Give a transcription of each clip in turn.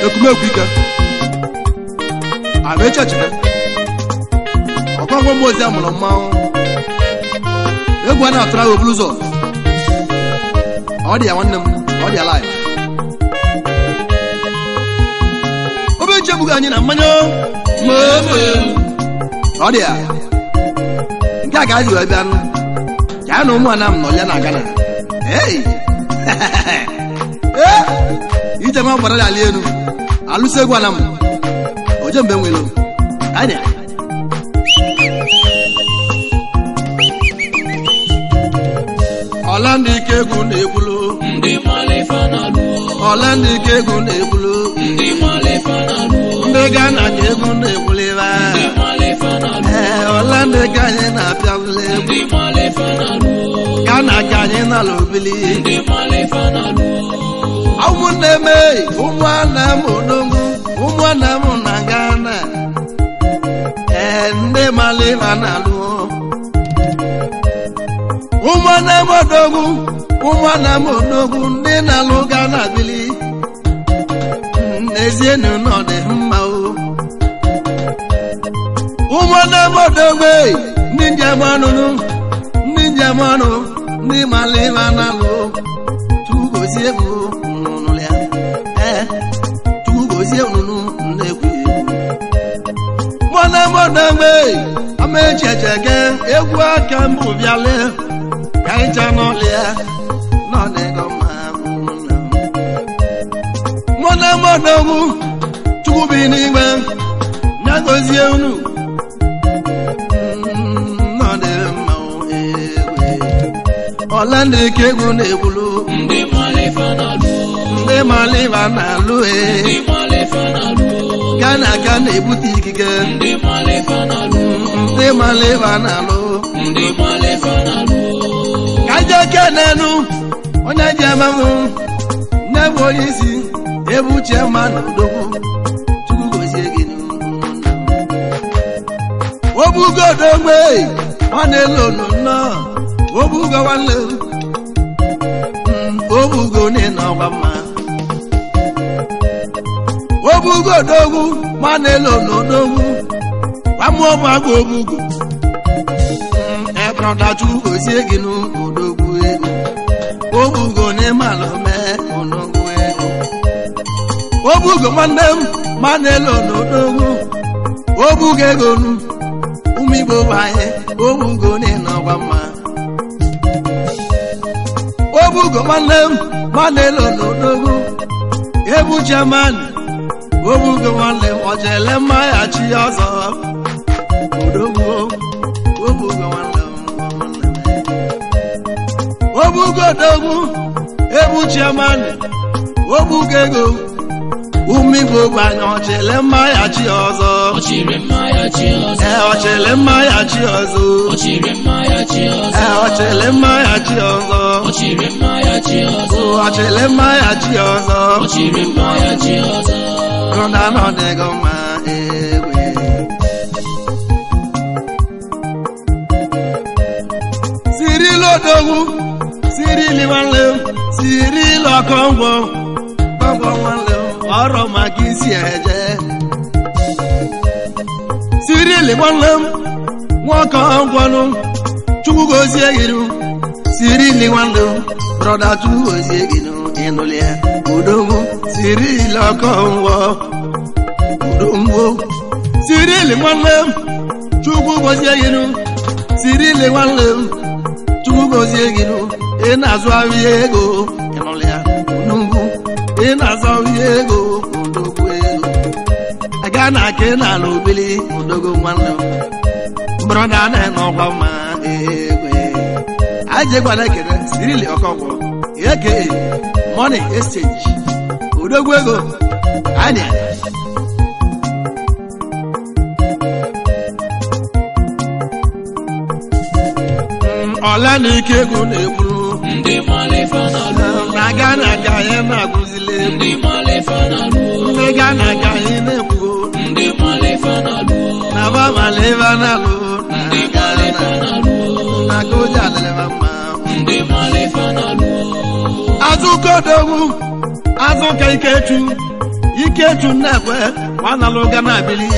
Ekumekwu ike amecheche ọkọngwọ mmozi amụrụ mmanwụ egwu a na-atụrụ agha obulu ụzọ ọ dị ya nwanne m ọ dị ya live obe nche egbughị anyị na mmanya ọ dị ya nke a ka a ji wee bịa nụ ka ya na ụmụ anam nọ ya na Ghana. Hey! Ee! Ije ma gbara ala elu alụsị egwu anam oje mgbe nwere anya ọla ndị ike egwu na-egbulu Ndị malifa na-alụ ọla ndị ike egwu na-egbulu ndị malifa na-alụ ndị Ghana ka egwu na-egbulu ebe ndị malifa na-alụ ee ọla ndị ka anyị na-apịa bụla egwu ndị malifa na-alụ Ghana ka anyị na-ala obili ndị malifa na-alụ ụmụnne m ụmụnna m odogwu ụmụnna m na Ghana ee ndị maliva na-alụ ụmụnna m odogwu ụmụnna m odogwu ndị na-alụ Ghana bili n'ezie na ọ dị mma o ụmụnne m odogwu ndị njem ọnụnụ ndị njem ọnụ ndị maliva na-alụ tugozie bụ nnụnụ ya ee tugozie nnụnụ na-egwu egwu mọna mọna mgbe amaecheche gị egwu aka mbụ bịale ka ịcha n'ọlịa n'ọdịgo mma mọna mọna mụ chukwu bi n'igwe nyagozie unu n'ọdị mma egwu ọla ndị ike egwu na-egbulu ndị malifa na-alụ ndị maliva na-alụ e ndị malifa na-alụ Ghana ka na-ebute ikike ndị malifa na-alụ ndị maliva na-alụ ndị malifa na-alụ ka je kenenu onye ji amamụ nne bụ onye isi ebu chiema na odogwu Chukwu gozie gị obugo odogbe nwanne lonu nnọọ obugo nwanne obugo n'ịnọgwa mma obugo odogwu nwanne lonu odogwu gbamụọbụ agba obugo ebrọda Chukwu gozie gị n'odogwu ego obugo n'ịmalụ mee odogwu ego obugo nwanne m nwanne lonu odogwu obugo ego nu ụmụ Igbo bụ anyị obugo n'ịnọgwa mma obugo nwanne m nwanne lonu odogwu ebu chairman obugo nwanne m ọchele mmanya chi ọzọ odogwu obugo nwanne m nwanne m obugo odogwu ebu chairman obugo ego ụmụ Igbo bụ anyị ọchele mmanya chi ọzọ ọchịrị mmanya chi ọzọ ee ọchele mmanya chi ọzọ ọchịrị mmanya chi ọzọ ee ọchele mmanya chi ọzọ ọchịrị mmanya chi ọzọ ọchele mmanya chi ọzọ ọchịrị mmanya chi ọzọ rọda n'ọdịgo mma egwe sirili odogwu sirili nwanne m sirili ọkọngwọ kọngwọ nwanne m ọrọ maka isi eje sirili nwanne m nwoke ọgwọnụ Chukwu gozie gị nụ sirili nwanne m brọda Chukwu gozie gị nụ ịnụlị ya odogwu sirili ọkọngwọ odogwu sirili nwanne m Chukwu gozie gị nụ sirili nwanne m Chukwu gozie gị nụ ị na-azụ ahịa ego ịnụlị ya odogwu ị na-azụ ahịa ego odogwu ego Ghana ka ị na-alụ obili odogo nwanne m brọda na-enọkwa mma egwe ajegwana ekele Cyril Okonkwo aka Money Exchange odogwu ego anya ọla na ike egwu na-ekwuru Ndị malifa na-alụ. na Ghana ka anyị na-agụzili egwu Ndị malifa na-alụ. ndị Ghana ka anyị na-ekwu Ndị malifa na-alụ. na bamaliva na-alụ na Ndị malifa Ghana na-alụ. na koja adịlịba mma. Ndị malifa na-alụ. Azụkodogwu azụka Ikechu Ikechu nnekwe nwanalụ Ghana bili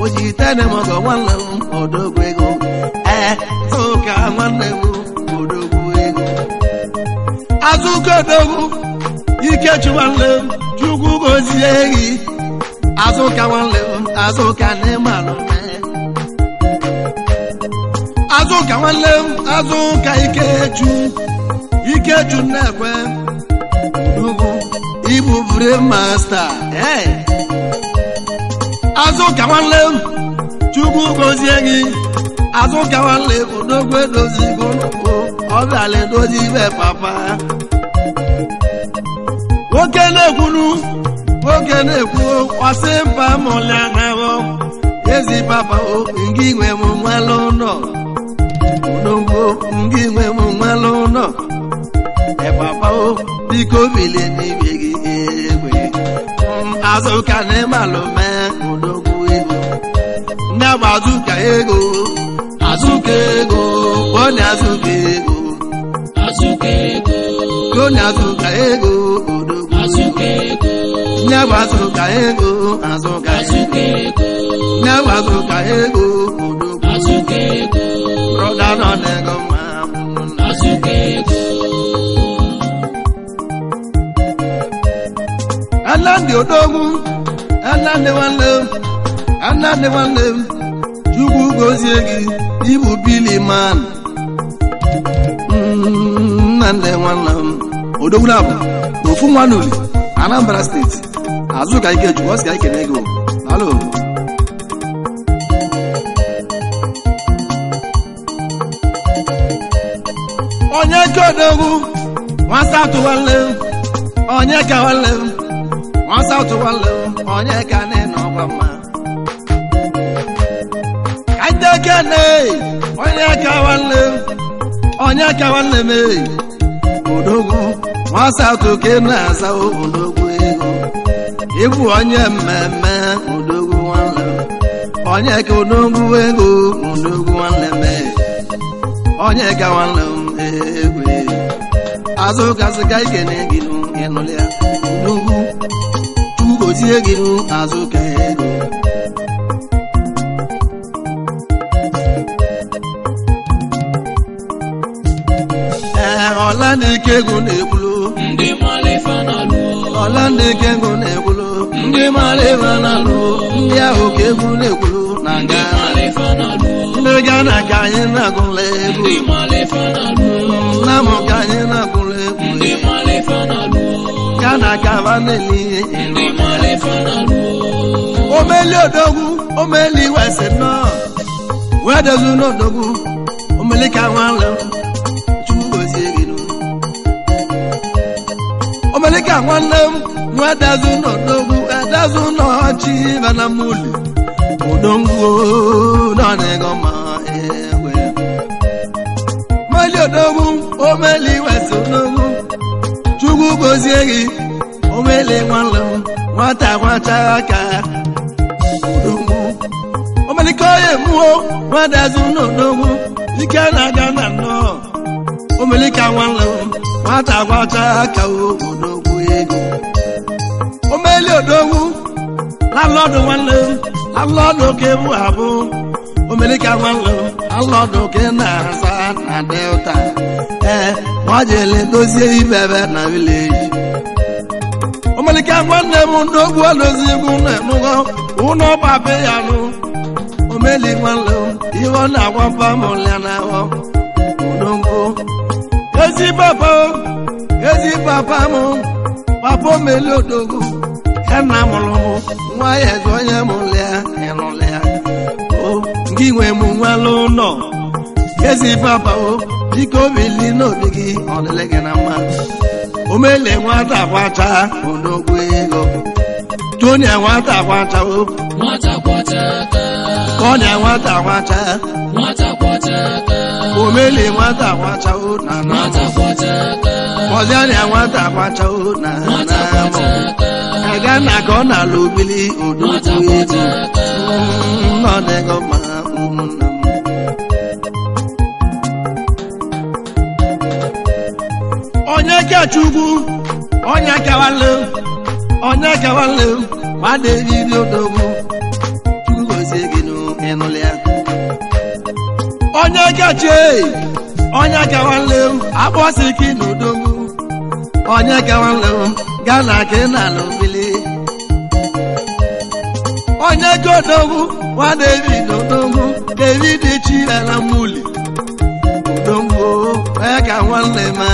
oji tenemọgọ nwanne m odogwu ego ee zụka nwanne m odogwu ego azụkodogwu Ikechu nwanne m Chukwu gozie gị azụka nwanne m azụka n'ịmalụ azụka nwanne m azụka Ikechu Ikechu nnekwe ugwu ibu brain master ee azụka nwanne m Chukwu gozie gị azụka nwanne m odogwu edozigo ọ bịala edozi ibe papa nwoke na-ekwunu nwoke na-ekwu kwasị mpa mụlịa na ezi papa o ngị nwe m nwere ụlọ odogwu ngị nwe m nwere ụlọ papa o biko bilie n'ibe gị egwe azụka na ịmalụ mee odogwu ego nne bụ azụka ego azụka ego onye azụka ego Azụka ego. onye azụka ego odogwu Azụka ego. nne bụ azụka ego azụka Azụka ego. nne bụ azụka ego odogwu Azụka ego. brọda nọ n'ego mma Azụka ego. Nnamdi odogwu Nnamdi nwanne m Nnamdi nwanne m Chukwu gozie gị ịbụ bili man Nnamdi nwanne m odogwu na abụ ofu nwa n'uli Anambra steeti azụ ka ike jụọ sị ka ike na ego alo onye ka odogwu nwasa atụwale m onye ka nwanne m nwasa atụwale m onye ka na ọgwa mma ka ndị ekene onye ka nwanne m onye ka nwanne m e odogwu nwasa atụ ka ị na-aza odogwu ego ịbụ onye mmemme odogwu nwanne m onye ka odogwu ego odogwu nwanne m e onye ka nwanne m egwe azụ kasị ka ikene gị nụ ịnụlịa odogwu Chukwu gozie gị nụ azụ ka ego ee ọla na-eke ego na-ekwulu Ndị malifa na-alụ. ọla na-eke ego na-ekwulu ndị mara ebe na-alụ ndị ahụ ka egwu na-ekwulu na Ndị Ghana malifa na-alụ. ndị Ghana ka anyị na-agụla egwu Ndị malifa na-alụ. nna m ka anyị na-agụla egwu Ndị malifa na-alụ. Ghana ka ba na-eli ihe Ndị malifa na-alụ. omeli odogwu omeli wesi nnọọ wee dozu n'odogwu omeli ka nwanne m Chukwu gozie gị nụ omeli ka nwanne m wee dozu n'odogwu edozu n'ọchị bana muli odogwu nọ n'ego ma egwe omeli odogwu omeli wesi odogwu Chukwu gozie gị omeli nwanne m nwata nwacha aka odogwu omelike onye mụọ nwadazu n'odogwu ike na-aga na nnọọ omelika nwanne m nwata gwacha aka odogwu ego omeli odogwu lalọdụ nwanne m lalọdụ ka ebu abụ omelika nwanne m lalọdụ ka ị na-aza na delta ee nwajele dozie ibebe na vileji omelika nwanne m n'ogwu alozigwu na-enugọ ụnọ gbabe ya nụ omeli nwanne m ihe ọ na-agwa mpa mụlịa na ahụ odogwu ezi papa o, ezi papa m papa omeli odogwu ya na mụrụ m nwa ya eze onye mụlịa ịnụla ya o gị nwe m nwelụ ụlọ ezi papa o biko bili n'obi gị ọdịlị gị na mma omele nwata kwacha odogwu ego Tony nwata kwacha o Nwata kwọcha aka. Kọnya nwata kwacha Nwata kwọcha aka. omele nwata kwacha o na na Nwata kwọcha aka. Kọzianya nwata kwacha o na Nwata na kwọcha aka. aga na ka ọ na-ala obili Nwata odogwu ego kwọcha aka. nọ n'ego ma ụmụnna m onye kechukwu onye kewalụ onye kewalụ nwadị eriri odogwu chukwu gozie gị n'ịnụlị ya onye kechie onye kewalụ akpọsị gị n'odogwu onye kewalụ gana ka ị na-ala obili onye godogwu nwa david odogwu david chiela muli odogwu onye ka nwanne m a.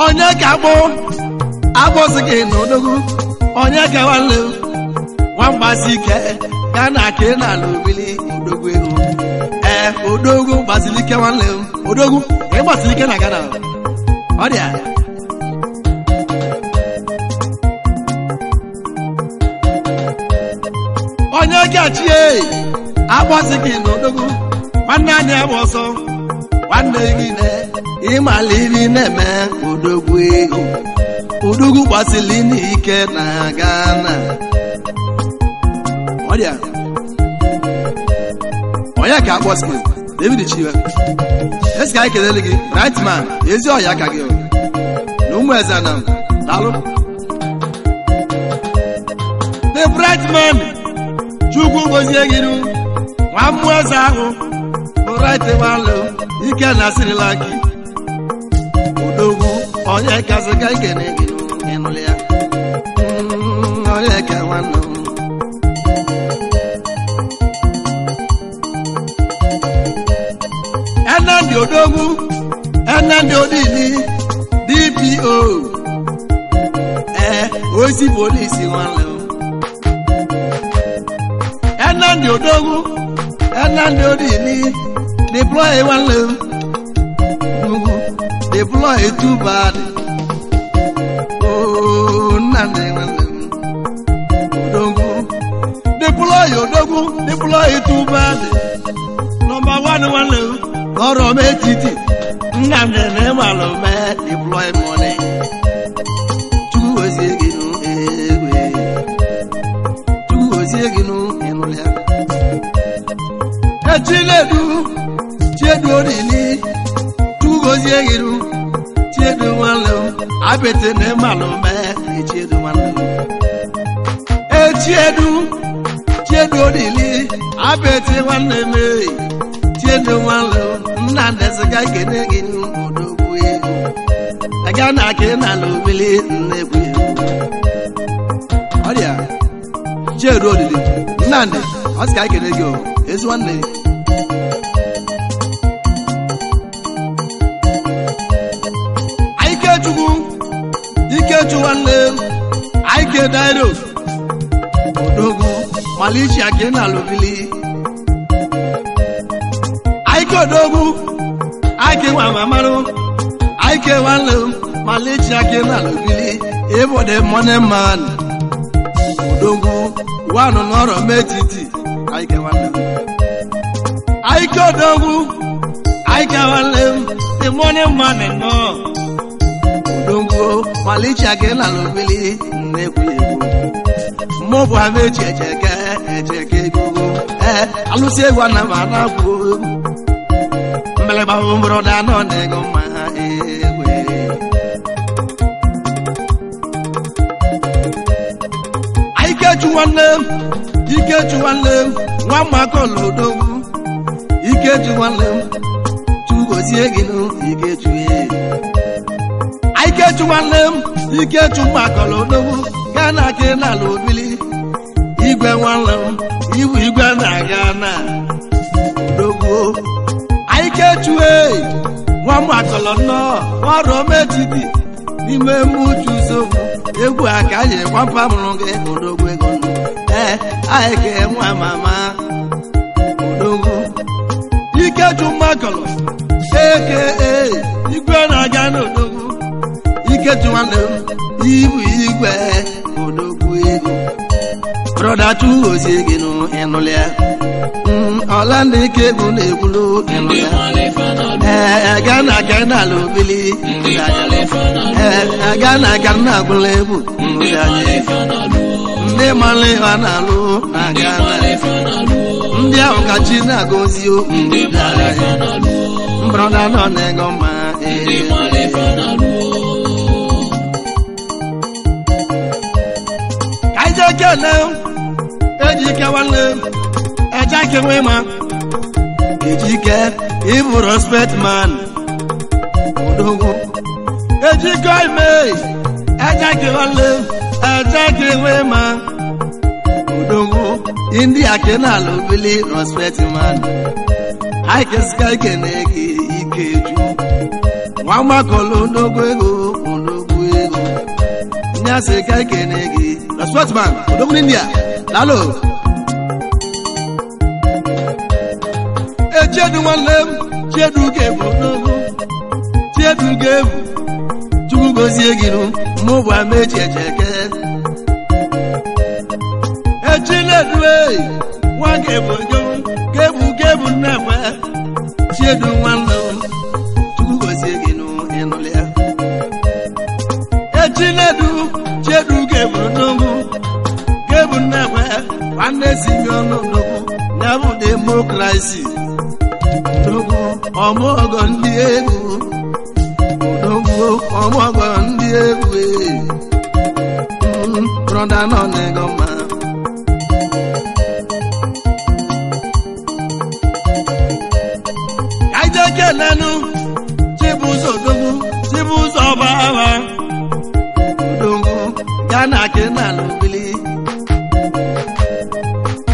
Onye ka agbụ agbụsị gị na odogwu onye ka nwanne m nwa mgbasi ike ya na aka ị na-ala obili odogwu ego ee odogwu gbasiri ike nwanne m odogwu ịgbasiri ike na Ghana ọ dị ya. Onye gachie agbọsị gị n'odogwu nwanne anyị agba ọsọ nwanne gị na ịmala iri na-eme odogwu ego odogwu gbasili n'ike na Ghana ọrịa onye ka agbọsị gị David Chiwe esi ka anyị kelele gị right man ezi ọhịa aka gị na ụmụ eze na daalụ the bright man chukwu gozie gị nụ nwa mmụọ eze ahụ bụ right man ike na Sri Lanka odogwu onye kasị ka ikene gị nụ ịnụlị ya. Onye ka nwanne m Nnamdi Odogwu Nnamdi Odili DPO ee ozi polisi nwanne m Nnamdi Odogwu Nnamdi Odili deploy nwanne m Ugwu deploy too bad ooo Nnamdi nwanne m Odogwu deploy Odogwu deploy too bad nọmba 1 nwanne m ọrọ m etiti Nnamdi na ịmalụ mee deploy money Chukwu gozie gị nụ egwe Chukwu gozie gị nụ ịnụlị ya echinedu chiedu orili Chukwu gozie gị nụ chiedu nwanne m apịtị na ịmalụ mee echiedu nwanne m echiedu chiedu orili apịtị nwanne m ee chiedu nwanne m Nnamdi sị ka ekene gị nụ odogwu ego aga na aka ị na-ala obili nnekwu egwu ọrịa chiedu olili Nnamdi ọ sị ka ekene gị o ezi nwanne Ikechukwu Ikechu nwanne m Ike Dairo odogwu Malaysia ka ị na-ala obili Ike odogwu Ike nwa mamarụ Ike nwanne m Malaysia ka ị na-ala obili ịbụ the money man odogwu wanụ n'ọrọ m etiti Ike nwanne m Ike odogwu Ike nwanne m the money man nọ odogwu Malaysia ka ị na-ala obili nnekwu egwu mụ bụ amechi echeke echeke ego ee alụsị egwu ana m anagwu egwu mgbịlịgba mgbọrọda nọ n'ego mma egwe Ikechu nwanne m Ikechu nwanne m nwa mmakọlụ odogwu Ikechu nwanne m chugozie gị nụ Ikechu e Ikechu nwanne m Ikechu mmakọlụ odogwu gaa na aka n'ala obili igwe nwanne m iwu igwe na-aga na odogwu Ikechu e nwa mmakọlọ nnọọ ọrụ metiti n'ime mmuchu nsogbu egwu a ka anyị kwampa mụrụ gị odogwu ego nụ. Anyị ga-enwe mama odogwu Ikechu Makọlọ aka igwe na-aga n'odogwu Ikechu nwanne m ibu igwe odogwu ego brọda chugozie gị nụ ịnụlịa ọla ndị ike egwu na-ekwulu ịnụlịa ee aga na aga n'ala obili ee aga na aga na agwụla egwu ndị mara ihe a na-alụ na-aga ndị ahụ ka chi na-agọzi brọda nọ na-ego mma ka ije kele ejike nwanne eje kewe ma ejike ịbụ respect man odogwu ejike ime eje kewanne eje kewe ma odogwu india ke na-ala obili respect man anyị kesika ikene gị ike ju nwa makọlụ odogwu ego odogwu ego ndị asị ka ikene gị respect man odogwu india lalo Chiedu nwanne m Chiedu ga-ebu n'ogwu Chiedu ga-ebu Chukwu gozie gị nụ mụ bụ Amechi Ejeke Echinedu nwa ga-ebu ga-ebu ga-ebu nnekwe Chiedu nwanne m Chukwu gozie gị nụ ịnụlịa Echinedu Chiedu ga-ebu n'ogwu ga-ebu nnekwe nwanne si mi ọnụ n'ogwu ya bụ demokrasi odogwu ọmụọgọ ndị egwu odogwu ọmụọgọ ndị egwu brọda nọ n'ego mma ka ije kelenu Chibụzọ odogwu Chibụzọ ọba agha odogwu gana kenala obili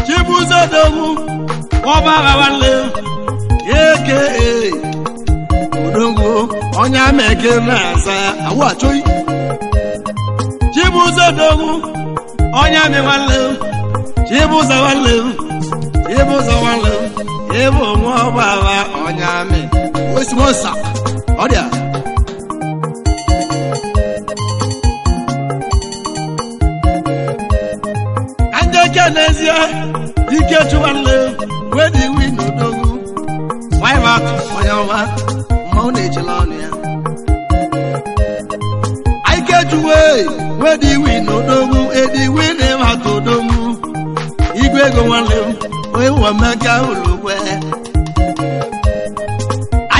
Chibụzọ odogwu ọba agha nwanne eke odogwu onye ameke na-aza awụ achọghị Chibụzọ odogwu onye amị nwanne m Chibụzọ nwanne m Chibụzọ nwanne m ịbụ nwa ọba agha onye amị osimosa ọrịa ka ndị eke n'ezie Ikechu nwanne m wedi wi n'odogwu nwanyị onye ọma mmanwụ na-echela ọnụ ya Ikechu wee wedi wi n'odogwu edi wi na-ịmata odogwu igwe ego nwanne m onye nwa mmeka ụlọgwe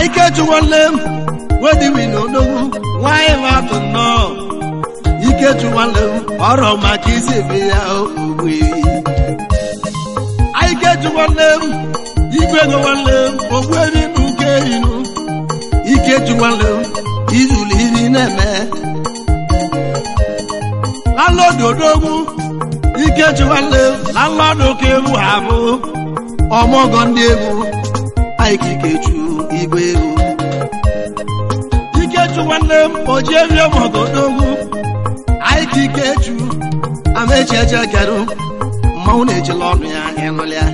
Ikechu nwanne m wedi wi n'odogwu nwanyị matụ nnọọ Ikechu nwanne m ọrọ maka isi ebe ya ogbu ehi Ikechu nwanne m igwe ego nwanne m ogbuebi na uke erinu Ikechu nwanne m izulu iri na-eme lalọdụ odogwu Ikechu nwanne m lalọdụ ka egwu ha bụ ọmọgọ ndị egwu Ike Ikechu igwe egwu Ikechu nwanne m ojieri ọmọgọ odogwu Ike Ikechu Amechi Echekeru mmanwụ na-echela ọnụ ya ịnụlịa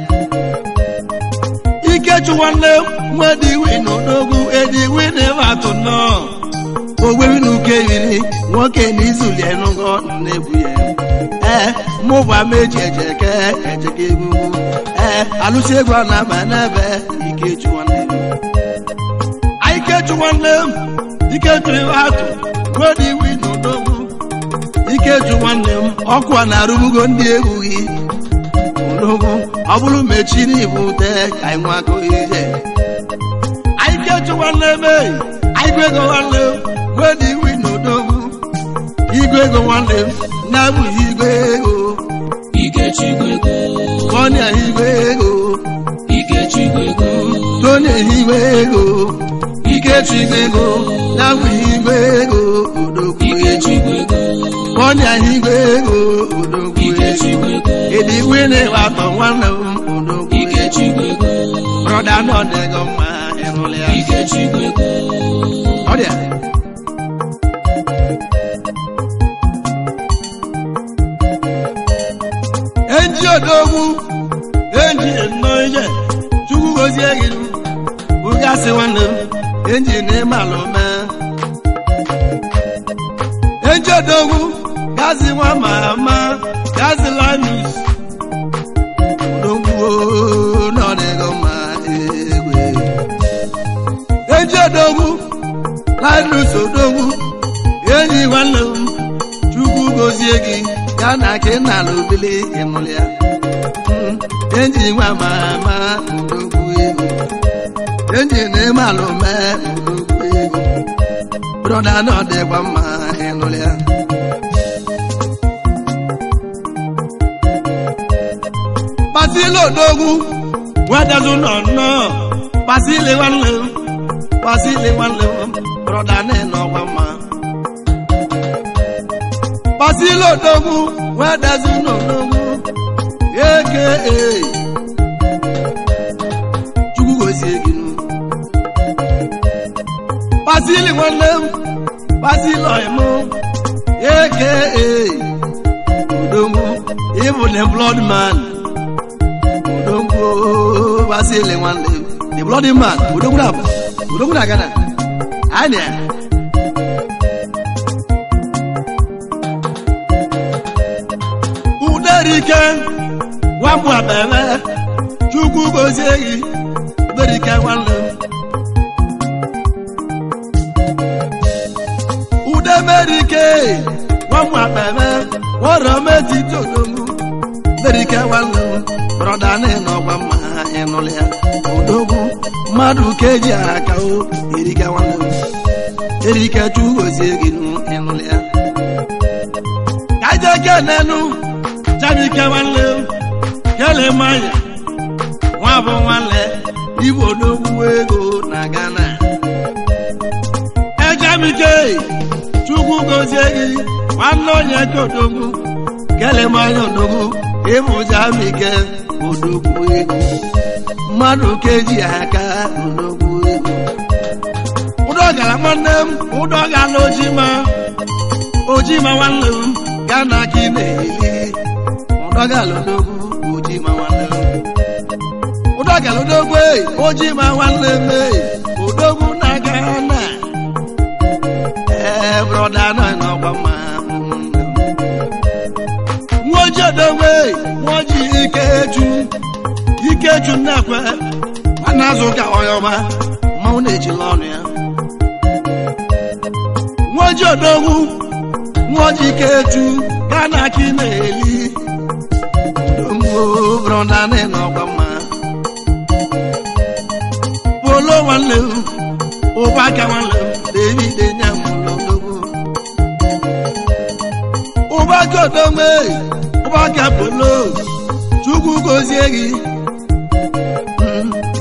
Ikechu nwanne m nwedi iwe n'odogwu edi iwe na-ebe atụ nnọọ ogbebi na uke yiri nwoke na izuli enugo na-egwu ya ee mụ bụ Amechi Ejeke Ejeke egwu ee alụsị egwu a na-aba n'ebe Ikechu nwanne m Ikechu nwanne m Ikechu iwe atụ nwedi iwe n'odogwu Ikechu nwanne m ọkụ a na-arụbugo ndị egwughị odogwu ọ bụrụ mechi n'ibu ute ka anyị nwakọ ije Ikechu nwanne m igwe ego nwanne m nwedi iwi n'odogwu igwe ego nwanne m na-abụghị igwe ego Ikechu igwe ego Tony igwe ego Ikechu igwe ego Tony igwe ego Ikechu igwe ego na-abụghị igwe ego odogwu Ikechu igwe ego Tony igwe ego odogwu Ikechu igwe ego edi wini atọ nwanne m odogwu Ikechu igwe ego brọda nọ n'ego mma ịnụlịa Ikechu igwe ego ọrịa enji odogwu enji nnọọ ije chukwu gozie gị bugasị nwanne m enji na ịmalụ mee enji odogwu gazi nwa ma ama gazi lanus odogwu nọ n'ego mma egwe enji odogwu lanus odogwu enyi nwanne m chukwu gozie gị ya na ka ị na-ala obili ịnụlị ya enji nwa ma ama odogwu ego enji na ịmalụ mee odogwu ego broda na ọ dịkwa mma ịnụlị ya Basile odogwu nwadazụ nọ nnọọ Basile nwanne m Basile nwanne m broda na ịnọkwa mma Basile odogwu nwadazụ nọ odogwu aka Chukwu gozie gị nụ Basile nwanne m Basile ọyịmụ aka odogwu ịbụ the blood man odogwu Basile nwanne m the bloody man odogwu na odogwu na Ghana anya uderike nwamgbu abebe chukwu gozie gị uderike nwanne m udemerike nwamgbu abebe nwere metiti odogwu uderike nwanne m brọda na ịnọgwa mma ịnụlị ya odogwu mmadụ ka eji aka o erike nwanne m erike chukwu gozie gị ịnụlị ya ka je kenenu chabike nwanne m kele mmanya nwa bụ nwanne igbo odogwu ego na Ghana ejemike chukwu gozie gị nwanne onye ka odogwu kele mmanya odogwu ịbụ jamike odogwu ego mmadụ ka eji aka odogwu ego ụdọ gara nwanne m ụdọ gara ojima ojima nwanne m Ghana ka ị na-eli ụdọ gara odogwu ojima nwanne m ụdọ gara odogwu e ojima nwanne m e odogwu na Ghana ee brọda nọ n'ọgba mma ụmụnne m nwa ojii odogwu e nwa ojii ikechu ikechu nnekwe nwanne azụ ka onye ọma mmanwụ na-ejila ọnụ ya nwa ojii odogwu nwa ojii ikechu Ghana ka ị na-eli odogwu brọda na ịnọgba mma polo nwanne m ụbaka nwanne m David nyamụlụ odogwu ụbaka odogwu e ụbaka polo chukwu gozie gị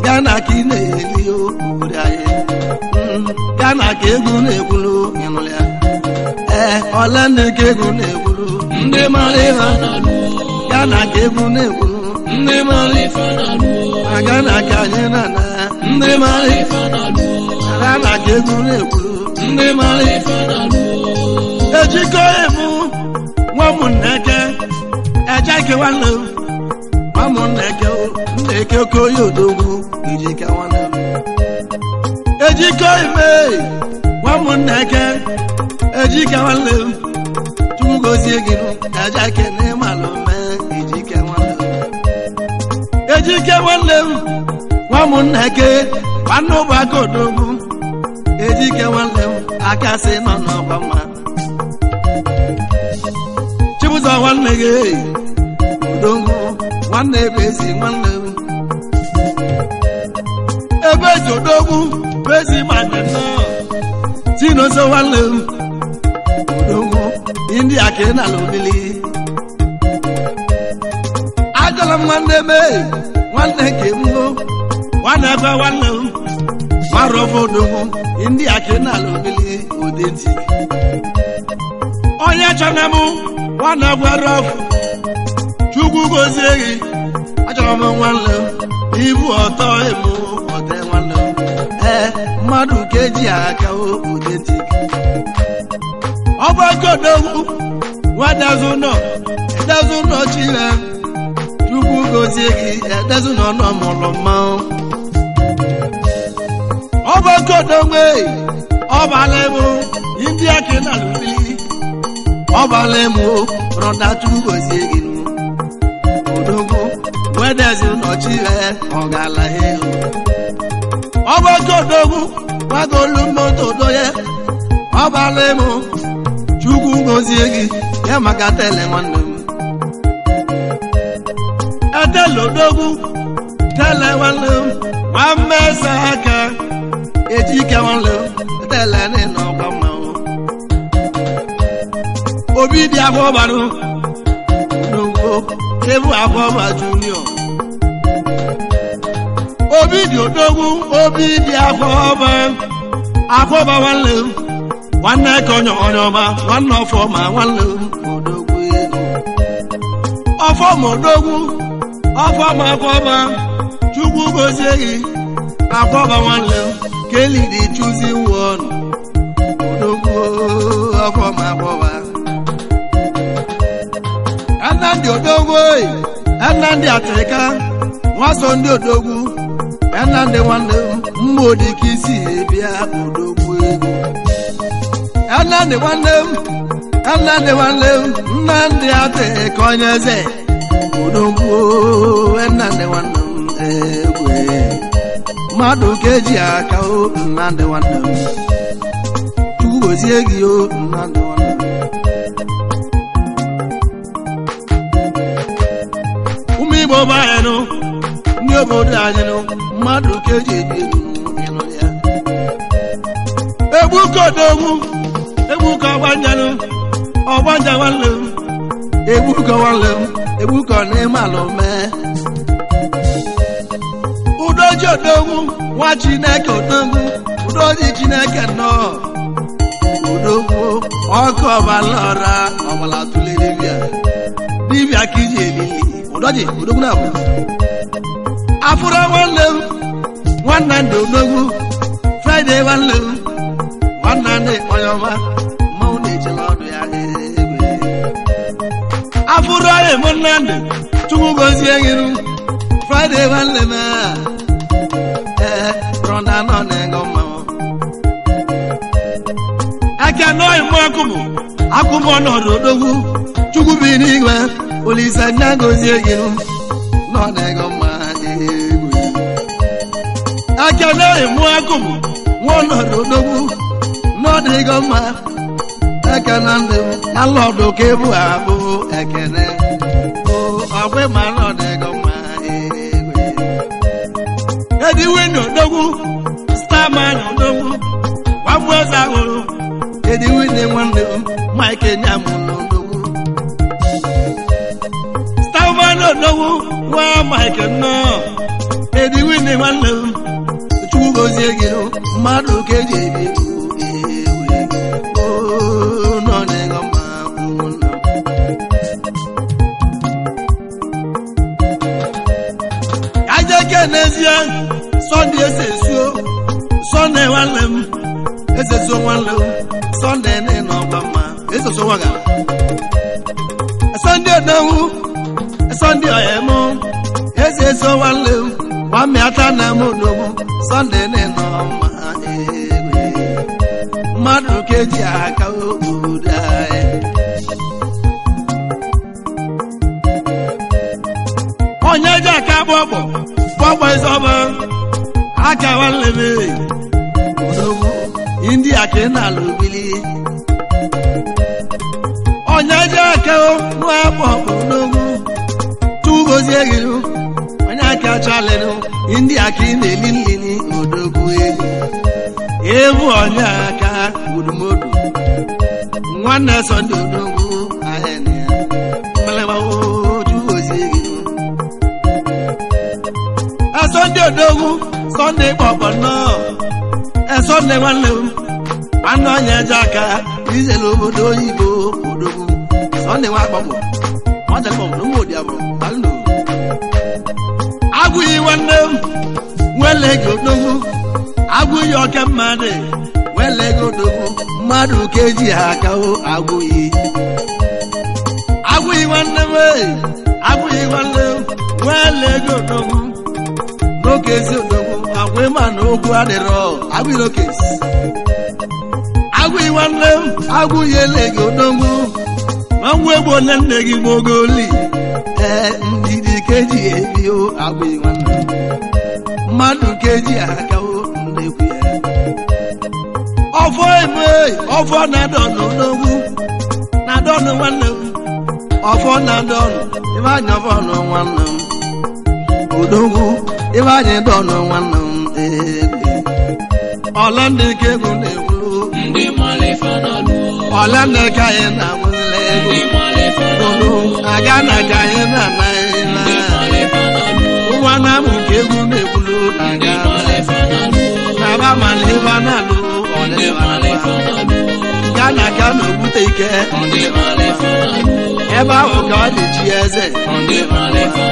Ghana ka ị na-eli obodo anyị Ghana ka egwu na-egwulu ịnụlị ya ee ọla nne ka egwu na-egwulu ndị mara ịha Ghana ka egwu na-egwulu ndị mara ife na-alụ na Ghana ka anyị na-ana ndị mara ife na-alụ Ghana ka egwu na-egwulu ndị mara ife na-alụ ejikọ emu nwa m nneke eje nwanne m nwa m nneke nneke okoye odogwu ejike nwanne m ejikọ ime nwa m nneke ejike nwanne m chukwu gozie gị nụ eje kene malụ mee ejike nwanne m ejike nwanne m nwa m nneke nwanne ụbụaka odogwu ejike nwanne m aka sị nọ n'ọgba mma Chibụzọ nwanne gị odogwu nwanne ebe ezi nwanne m ebe ezi odogwu bụ ezi madị nnọọ Chinonso nwanne m odogwu India ka ị nala obili ajọla m nwanne m ee, nwanne nke m o nwanne ebe nwanne m nwarọbụ odogwu India ka ị nala obili odentik onye chọrọ m nwanne gwara ọfụ chukwu gozie gị achọrọ m nwanne m ibu ọtọ ịmụ ọtọ nwanne m ee mmadụ ka eji aka odentik ọ bụ aka odogwu nwadazụ nọ edazụ nọ chire gozie gị edezu na ọnụ mụrụ mmanwụ ọba kodonwe ọbala emu ndị aka na lụbili ọbala emu rọda chukwu gozie gị odogwu wedezi nọchi he ọgala elu ọba kodogwu gbagolu moto doye ọbala emu chukwu gozie gị ya maka tele nwanne m etele odogwu tele nwanne m nwa mmesa aka ejike nwanne m etele n'ịnọ ọgba mmanwụ obi dị afọ ọgbarụ n'ugbo ebu afọ ọgba junior obi dị odogwu obi dị afọ ọba afọ ọba nwanne m nwanne ka onye onye ọma nwanne ọfọ ma nwanne m odogwu ego ọfọ ma odogwu ọfọ ma afọ ọba chukwu gozie gị afọ ọba nwanne m ka eliri chuzi wọnụ odogwu ọfọ ma afọ ọba Nnamdi odogwu oyi Nnamdi atịrịka nwaso ndị odogwu Nnamdi nwanne m mma odike isi bịa odogwu ego Nnamdi nwanne m Nnamdi nwanne m Nnamdi atịrịka onye eze odogwu Nnamdi nwanne m egwe mmadụ ka eji aka o Nnamdi nwanne m Chukwu gozie gị o Nnamdi nwanne m ụmụ Igbo be anyị nụ ndị obodo anyị nụ mmadụ ka eji ebi elu ịnụ ya egbu ka odogwu egbu ka ọgbanjanụ ọgbanja nwanne m egbu ka nwanne m egbu ka ọ na-eme ala mee udoji odogwu nwa Chineke odogwu udoji Chineke nnọọ odogwu ọkụ ọbala ọra ọbala tụle dibịa dibịa ka iji elili ụdọji odogwu na abụ afụrụ nwanne m nwanne ndị odogwu fraịde nwanne m nwanne ndị onye ọma mmanwụ na-echela ọdụ ya egwe afụrụ anyị m nnamdị chukwu gozie gịrụ fraịde nwanne m a ee rọnda nọ na-ego mmanwụ aka nọghị m akụmụ akụmụ ọnọdụ odogwu chukwu bi n'igwe olise nya gozie gị nọ na-ego mma egwu aka nọghị mụ akụmụ nwa ọnọdụ odogwu n'ọdịgo mma ekene ndị m alọdụ ka ebu abụ ekene o ọgwụ ma n'ọdịgo mma egwu ediwin odogwu starman odogwu wabụ eze ahụrụ ediwin nwanne m mike nyamụ n'odogwu starman odogwu nwa mike nnọọ ediwin nwanne m chukwu gozie gị mmadụ ka eji ebi egwu ewu nọ n'ego mma ụmụnna m ajeke n'ezie sọnde esesuo sọnde nwanne m esesuo nwanne m sọnde n'ịnọ ọgba mma esesuo nwa gara sọnde odenwu sọnde ọyẹmú esesuo nwanne m gbamịata na m odogwu sọnde n'ịnọ mma egwe mmadụ ka eji aka obodo anyị onye ji aka gbọgbọ gbọgbọ ịzọba aka nwanne m odogwu india ka ị na-alụ bili onye ji aka nwa gbọgbọ odogwu tụgozie gị onye aka chalịnụ india ka ị na-eli nlini odogwu ego ebu onye aka gburumodu nwanne sọnde odogwu ahịa na ya mmalịgbawo tụgozie gị Sunday odogwu Sunday kpọkpọ nnọọ Sunday nwanne m nwanne onye eje aka izere obodo oyibo odogwu Sunday nwa akpọkpọ nwata kpọkpọ na ụmụ odiabọ alụ agụghị nwanne m nwele gị odogwu agụghị oke mmadụ nwele gị odogwu mmadụ ka eji ha akawo agụghị agụghị nwanne m ee agụghị nwanne m Nwele ego odogwu n'oge ezi odogwu agwa ịma na okwu adịrọ agwụ ilokesi agwụ nwanne m agwụ ya ele gị odogwu na nwa egbu ole nne gị mogoli ee ndidi keji ebi o agwụ nwanne m mmadụ keji aka o nnekwu ya ọfọ eme ọfọ na-adọnụ odogwu na-adọnụ nwanne m ọfọ na-adọnụ ibe anyị ọfọ nụ nwanne m odogwu ibe anyị dọnụ nwanne m ee ọla ndị ka egwu na-ewulu Ndị mara ife na-alụ o. ọla ndị ka anyị na-awụzila egwu Ndị mara ife na-alụ olu o. aga na ka anyị na-ana Ndị na mara ife na-alụ o. nwa na-amụ ka egwu na-ewulu na Ndị aga mara ife na-alụ o. na ba mala ebe a na-alụ Ndị ọdịba mara ife na-alụ o. ya na aka na ogbute ike Ndị mara ife na-alụ o. ebe ahụ ka ọ dị chi eze Ndị mara ife